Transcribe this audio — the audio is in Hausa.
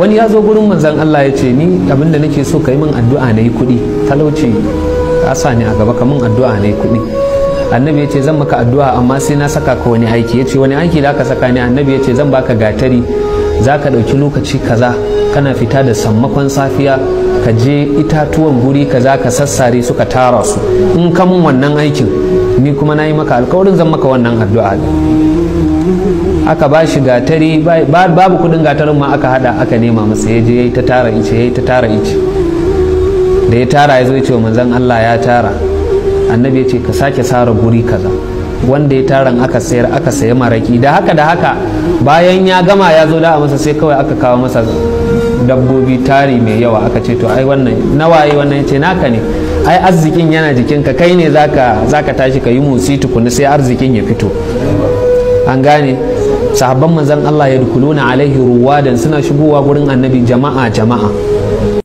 Wani ya zo gurin manzon Allah ya ce ni abinda nake so ka yi min addu'a na yi kuɗi, talauci ka sa ni a gaba, ka min addu'a na yi kuɗi. Annabi ya ce zan maka addu'a amma sai na saka ka wani aiki. Ya ce wani aiki da aka saka ni? Annabi ya ce zan baka gatari, za ka ɗauki lokaci kaza kana fita da sammakon safiya ka je itatuwan guri kaza ka sassare suka tara su. In ka mun wannan aikin ni kuma na yi maka alkawarin zan maka wannan addu'a. Aka ba shi gatari, babu kudin gatarin ma aka hada aka nema masa, ya je ya yi ta tara ice, ya yi ta tara ice. Da ya tara ya zo ya ce wa manzon Allah ya tara. Annabi ya ce ka sake sara guri kaza. Wanda ya taran aka sayar, aka saya maraki. Da haka da haka bayan ya gama ya zo da masa, sai kawai aka kawo masa dabbobi tari mai yawa. Aka ce to ai wannan nawaye? Wannan ya ce naka ne, ai arzikin yana jikinka, kai ne zaka tashi ka yi motsi tukuna sai arzikin ya fito. An gane? Sahabban manzon Allah ya dukuluna alaihi ruwadan, suna shigowa gurin annabi jama'a jama'a.